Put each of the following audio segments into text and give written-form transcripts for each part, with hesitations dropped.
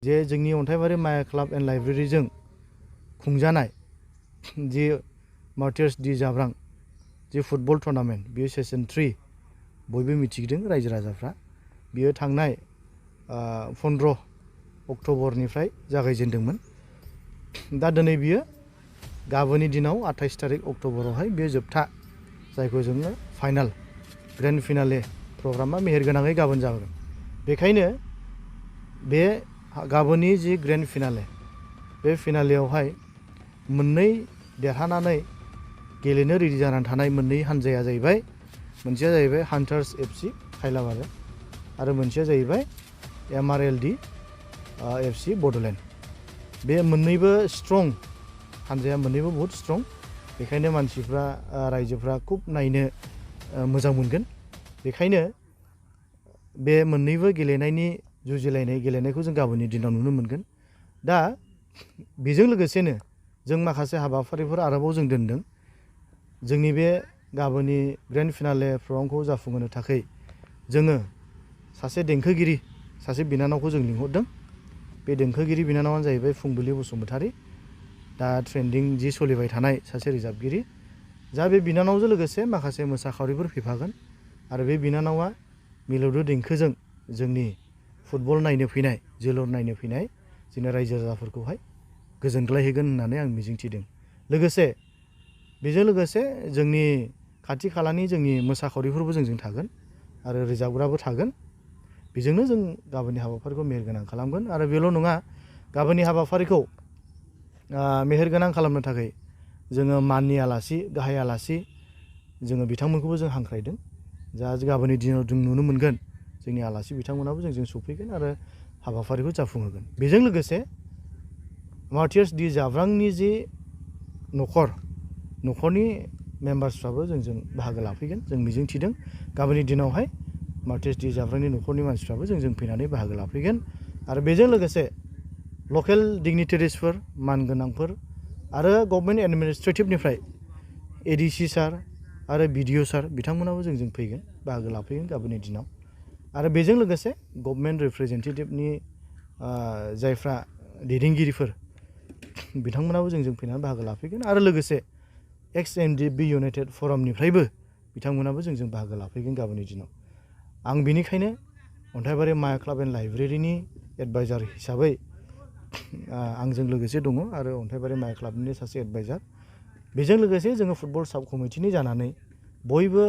जे जोंनि अन्थाइबारि माया क्लाब एन्ड लाइब्रेरिजों खुंजानाय जे मार्टियार्स डि जाब्रां जे फुटबल टुर्नामेन्ट बेयो सेसन 3 बयबो मिथिदों रायजो राजाफ्रा बियो थांनाय 15 अक्ट'बरनिफ्राय जागायजेनदोंमोन। दा दिनै बियो गाबोननि दिनाव 28 तारिख अक्ट'बरावहाय बेयो जोबथा जायखौ जोङो फाइनाल ग्रेन्ड फिनाले प्रग्रामा मेहेरगोनाङै गाबोन जागोन। बेखायनो बे गाबोननि जि ग्रेन्ड फिनाले बे फिनालेयावहाय मोननै देरहानानै गेलेनो रेडि जानानै थानाय मोननै हानजाया जाहैबाय मोनसेया जाहैबाय हान्टार्स FC खायलाबारि आरो मोनसेया जाहैबाय MRLD FC बड'लेण्ड। बे मोननैबो स्ट्रं हानजाया मोननैबो बहुत स्ट्रं। बेखायनो मानसिफ्रा रायजोफ्रा खुब नायनो मोजां मोनगोन। बेखायनो बे मोननैबो गेलेनायनि जुजिलायनाय गेलेनायखौ जों गाबोननि दिनाव नुनो मोनगोन। दा बेजों लोगोसेनो जों माखासे हाबाफारिफोर आरोबाव जों दोनदों। जोंनि बे गाबोननि ग्रेन्ड फिनाले प्रग्रामखौ जाफुंहोनो थाखाय जोङो सासे देंखोगिरि सासे बिनानावखौ जों लिंहरदों। बे देंखोगिरि बिनानावानो जाहैबाय फुंबिलि बसुमतारी, दा ट्रेन्डिं जि सोलिबाय थानाय सासे रोजाबगिरि। जा बे बिनानावजों लोगोसे माखासे मोसाखावरिफोर फैफागोन आरो बे बिनानावा मिलौदो देंखोजों जोंनि फुटबल नायनो फैनाय जोलुर नायनो फैनाय जोंनि रायजो राजाफोरखौहाय गोजोनग्लायहोगोन होननानै आं मिजिंथिदों। लोगोसे बेजों लोगोसे जोंनि खाथि खालानि जोंनि मोसाखावरिफोरबो जोंजों थागोन आरो रोजाबग्राबो थागोन। बेजोंनो जों गाबोननि हाबाफारिखौ मेहेरगोनां खालामगोन। आरो बेल' नङा, गाबोननि हाबाफारिखौ मेहेरगोनां खालामनो थाखाय जोङो माननि आलासि गाहाय आलासि जोङो बिथांमोनखौबो जों हांख्रायदों। जा गाबोननि दिनाव जों नुनो मोनगोन जोंनि आलासि बिथांमोनाबो जोंजों सफैगोन आरो हाबाफारिखौ जाफुंहोगोन। बेजों लोगोसे मार्टियार्स डि जाब्रांनि जि न'खरनि मेम्बार्सफ्राबो जोंजों बाहागो लाफैगोन। जों मिजिंथिदों गाबोननि दिनावहाय मार्टियार्स डि जाब्रांनि न'खरनि मानसिफ्राबो जोंजों फैनानै बाहागो लाफैगोन। आरो बेजों लोगोसे लकेल डिगनिटारिसफोर मानगोनांफोर आरो गभर्नमेन्ट एडमिनिस्ट्रेटिभनिफ्राय ADC सार आरो BDO सार बिथांमोनाबो जोंजों फैगोन बाहागो लाफैगोन गाबोननि दिनाव। आरो बेजों लोगोसे गभर्नमेन्ट रिप्रेजेन्टेटिभनि जायफ्रा दैदेनगिरिफोर बिथांमोनाबो जोंजों फैनानै बाहागो लाफैगोन। आरो लोगोसे XMDB इउनाइटेड फरामनिफ्रायबो बिथांमोनाबो जोंजों बाहागो लाफैगोन गाबोननि दिनाव। आं बिनिखायनो अन्थाइबारि माया क्लाब एन्ड लाइब्रेरिनि एडभाइजार हिसाबै आंजों लोगोसे दङ आरो अन्थाइबारि माया क्लाबनि सासे एडभाइजार। बेजों लोगोसे जोङो फुटबल साब कमिटिनि जानानै बयबो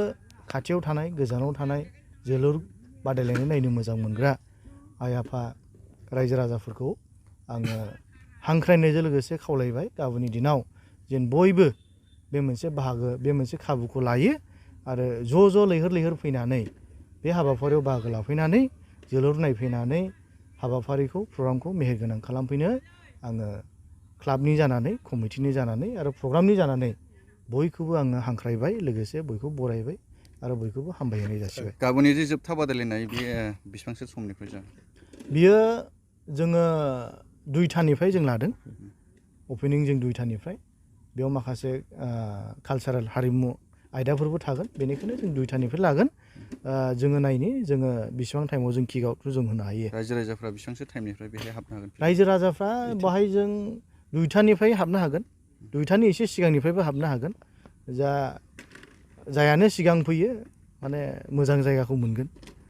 खाथियाव थानाय गोजानाव थानाय जोलुर बादायलायनाय नायनो मोजां मोनग्रा आइ आफा रायजो राजाफोरखौ आङो हांख्रायनायजों लोगोसे खावलायबाय गाबोननि दिनाव जेन बयबो बे मोनसे बाहागो बे मोनसे खाबुखौ लायो आरो ज' लैहोर लैहोर फैनानै बे हाबाफारियाव बाहागो लाफैनानै जोलुर नायफैनानै हाबाफारिखौ प्रग्रामखौ मेहेरगोनां खालामफैनो आङो क्लाबनि जानानै कमिटिनि जानानै आरो प्रग्रामनि जानानै बयखौबो आङो हांख्रायबाय लोगोसे बयखौबो बरायबाय आरो बयखौबो हामबायहोनाय जासिबाय। गाबोननि जे जोबथा बादायलायनाय बे बेसेबांसो समनिफ्राय जागोन? बियो जोङो 2टानिफ्राय जों लादों। अपेनिं जों 2टानिफ्राय बेयाव माखासे कालसारेल हारिमु आयदाफोरबो थागोन। बेनिखायनो जों 2टानिफ्राय लागोन। जोङो नायनि जोङो बेसेबां टाइमाव जों किक आउटखौ जों होनो हायो। रायजो राजाफ्रा बेसेबांसो टाइमनिफ्राय बेहाय हाबनो हागोन? रायजो राजाफ्रा बाहाय जों 2टानिफ्राय हाबनो हागोन। 2टानि एसे सिगांनिफ्रायबो हाबनो हागोन। जायानो सिगां फैयो माने मोजां जायगाखौ मोनगोन।